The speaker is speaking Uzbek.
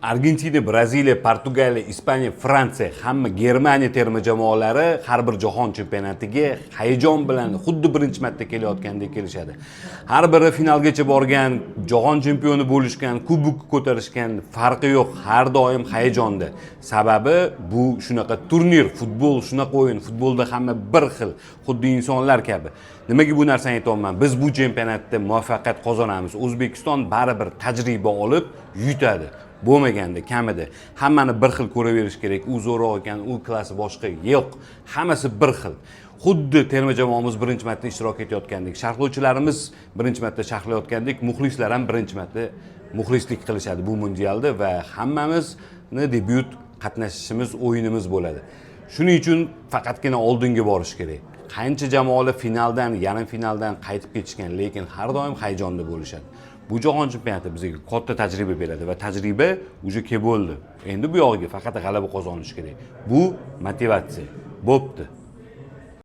Argentina, Braziliya, Portugaliya, Ispaniya, Fransiya, hamma Germaniya terma jamoalari har bir jahon chempionatiga hayajon bilan, xuddi birinchi marta kelayotgandek kelishadi. Har biri finalgacha borgan, jahon chempioni bo'lishgan, kubok ko'tarishgan, farqi yo'q, har doim hayajonda. Sababi bu shunaqa turnir, futbol shunaqa o'yin, futbolda hamma bir xil, xuddi insonlar kabi. Nimaga bu narsani aytyapman? Biz bu chempionatda muvaffaqiyat qozonamiz. O'zbekiston baribir tajriba olib yutadi. Bo'lmaganda kamida hammani bir xil ko'raverish kerak, u zo'roq ekan, u klassi boshqa, yo'q, hammasi bir xil. Xuddi terma jamoamiz birinchi marta ishtirok etayotgandek, sharhlovchilarimiz birinchi marta sharhlayotgandek, muxlislar ham birinchi marta muxlislik qilishadi bu mundialda va hammamizni debyut qatnashishimiz, o'yinimiz bo'ladi. Shuning uchun faqatgina oldinga borish kerak. Qancha jamoalar finaldan, yarim finaldan qaytib ketishgan, lekin har doim hayajonda bo'lishadi. Bu jahon chempionati bizga katta tajriba beradi va tajriba уже kelib bo'ldi. Endi bu yog'iga faqat g'alaba qozonish kerak. Bu motivatsiya. Bo'pti.